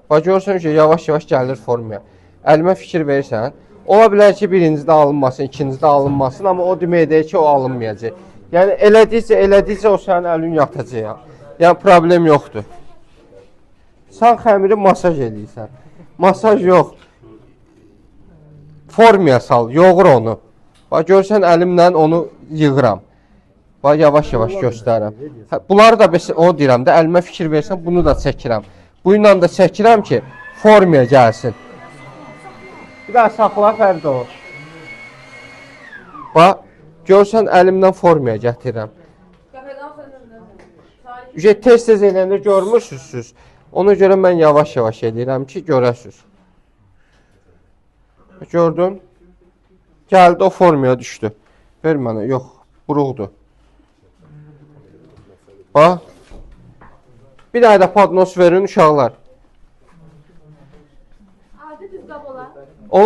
Bax, görürsən ki, yavaş-yavaş gəlir formaya. Əlimə fikir verirsən, ola bilər ki, birincidə alınmasın, ikincidə alınmasın, amma o demək deyil ki, o alınmayacaq. Yəni, elədikcə o sənin əlin yatacaq. Yəni, problem yoxdur. Sən xəmiri masaj eləyirsən. Masaj yox. Formaya sal, yoğur onu. Bax, görürsən, əlimlə onu yığıram. Bax, yavaş-yavaş göstərirəm. Hə, bunları da o deyirəm də, əlimə fikir versən, bunu da çəkirəm. Bununla da çəkirəm ki, formaya gəlsin. Bir daha saxla, Fərdə o. Bax, görürsən, əlimdən formaya gətirirəm. Tez-tez eləyəndə görmürsünüz siz. Ona görə mən yavaş-yavaş eləyirəm ki, görəsiniz. Gördün? Gəldi, o formaya düşdü. Ver mənə, yox, buruqdur. Bax, bir dənə də padnos verin uşaqlar. Adi düz qab olar.